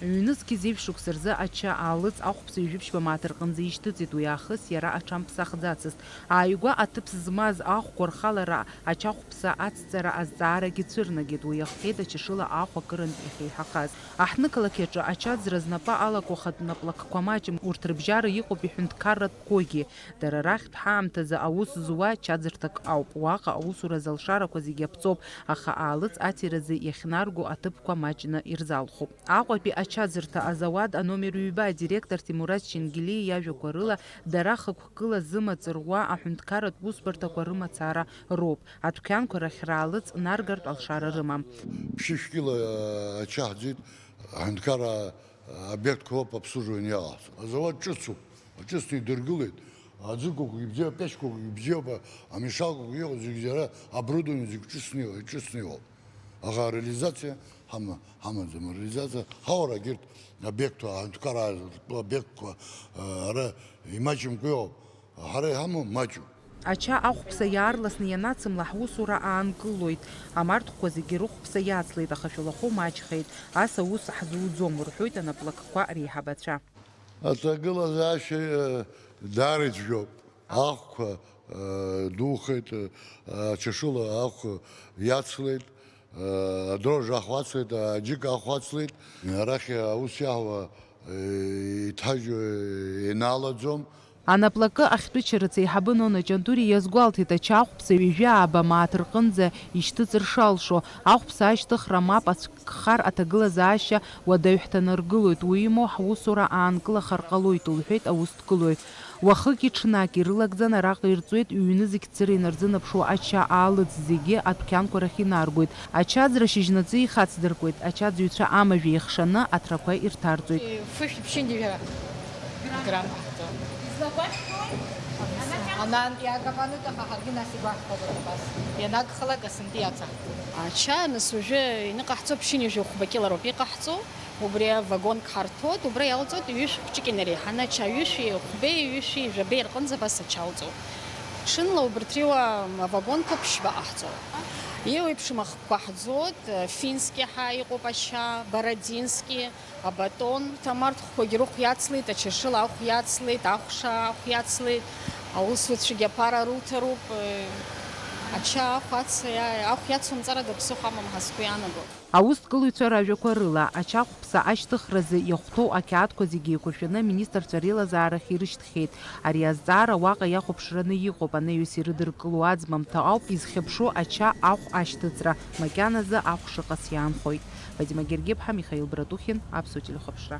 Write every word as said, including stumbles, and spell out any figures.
Ҩнызқьи зеижә шықәса рзы ача аалыҵ ахәԥса ҩажәи ԥшьба мааҭ рҟынӡа ишьҭыҵит, уи аахыс иара аҽамԥсахӡацызт. Ааигәа аҭыԥ змаз ахәқәа рхалара ачахәԥса ацҵара азҵаарагьы цәырнагеит, уи иахҟьеит ачашыла ахә акырынтә иахьеиҳахаз. Аҳҭнықалақь аҿы ачаӡра знапы алаку ахатә наплакқәа маҷым, урҭ рыбжьара иҟоуп иҳәынҭқарратәқәоугьы. Дара рахьтә ҳаамҭазы аус зуа чаӡырҭак ауп. Уаҟа аусуразы алшарақәа зегьы аԥҵоуп, аха аалыҵ аҭиразы иахьнарго аҭыԥқәа маҷны ирзалхуп. Аҟәатәи ачаӡырҭа азауад аномер ҩба адиректор Ҭемураз Ченгелиа иажәақәа рыла, дара хықәкыла зымаҵ руа аҳәынҭқарратә усбарҭақәа рымацара роуп. Адәқьанқәа рахь раалыҵ наргартә алшара рымам. Ԥшьышә кьыла ача ҳӡеит, аҳәынҭқарра объектқәа роуп обслуживание иаҟаҳҵо. Азауад ҿыцуп, ҿыцны идыргылеит. Аӡы гәыгәгьы бзиоуп, апечь гәыгәгьы бзиоуп, амешал гәыгәгьы ыҟоуп, зегь иара оборудование зегь ҿыцны, ҿыцны иҟоуп. Аха ареализациа ҳама-, ҳамаӡам, ареализациа ҳаур агьырҭ объектқәа, аҳәынҭқарра объектқәа, ара имаҷымкәа иҟоуп, ҳара иҳамоу маҷуп. Ача ахәԥса иаарласны ианацымла ҳусура аанкылоит. Амарҭқәа зегьы рыхәԥса иацлеит, аха шәылахәы маҷхеит. Ас аус ҳзуӡом, рҳәоит анаплакқәа реиҳабацәа. Аҭагылазаашьа, э, даара ицәгьоуп. Ахәқәа, э, духеит, э, ачашыла ахә иацлеит, э, адрожжа ахә ацлеит, аџьыка ахә ацлеит. Арахь аус иаҳуа, э, иҭажьу, э, инаалаӡом. Анаплакы ахьтәы чарыца аиҳабы Нона Ҷандури иазгәалҭеит, ача ахәԥса ҩажәи ааба мааҭ рҟынӡа ишьҭыҵыр шалшо. Ахәԥса ашьҭыхра мап ацәкхар аҭагылазаашьа уадаҩ ҳҭанаргылоит, уимоу ҳусура аанкылахар ҟалоит, лҳәеит аусҭгылаҩ. Уахыки ҽнаки ирылагӡан араҟа ирҵуеит, ҩны зегь цыра инарзынаԥшуа ача аалыҵ зегьы адәқьанқәа рахь инаргоит. Ачаӡра шьыжьнаҵы ихацдыркуеит, ачаӡыҩцәа амажә еихшаны аҭрақәа ирҭарҵоит. Фышә ԥшьынҩажәа грамм ҟаҳҵон. Излақәашәҭуеи? Анан иаагабану, аха ҳаргьы нас игәаҳҭозар убас. Ианагхалак асынтәы иацаҳҵоит. Ача, нас, уажәы иныҟаҳҵо ԥшьынҩажәи хәба кьылароуп иҟаҳҵо. Убри авагонк ҳарҭоит, убра иалҵуеит ҩышә хәҷык инареиҳаны, ача ҩышәи хәбеи, ҩышәи жәабеи рҟынӡа абас ача алҵуеит. Ҽынла убырҭ реиуа авагонқәа ԥшьба ҟаҳҵоит. Еиуеиԥшым ахкқәа ҳӡоит, фински ҳәа иҟоуп ача, бородински, абатон. Урҭ амарҭқәагьы рыхә иацлеит, ачашыла ахә иацлеит, ахәша ахә иацлеит, аусуцәагьы аԥара руҭаруп, ача ахә ац-, ахә иацумҵарада ԥсыхәа амам ҳәа сгәы иаанагоит. Аусҭгылаҩцәа ражәақәа рыла, ачахәԥса ашьҭыхразы иахәҭоу ақьаадқәа зегьы еиқәыршәаны аминистрцәа реилазаарахь ирышьҭхьеит. Ари азҵаара уаҟа иахәаԥшраны иҟоуп, анаҩс ирыдыркыло аӡмамҭа ауп изхьыԥшу ача ахә ашьҭыҵра, макьаназы ахә шыҟац иаанхоит. Фатима Гергиԥҳа, Михаил Братухин, Аԥсуа телехәаԥшра.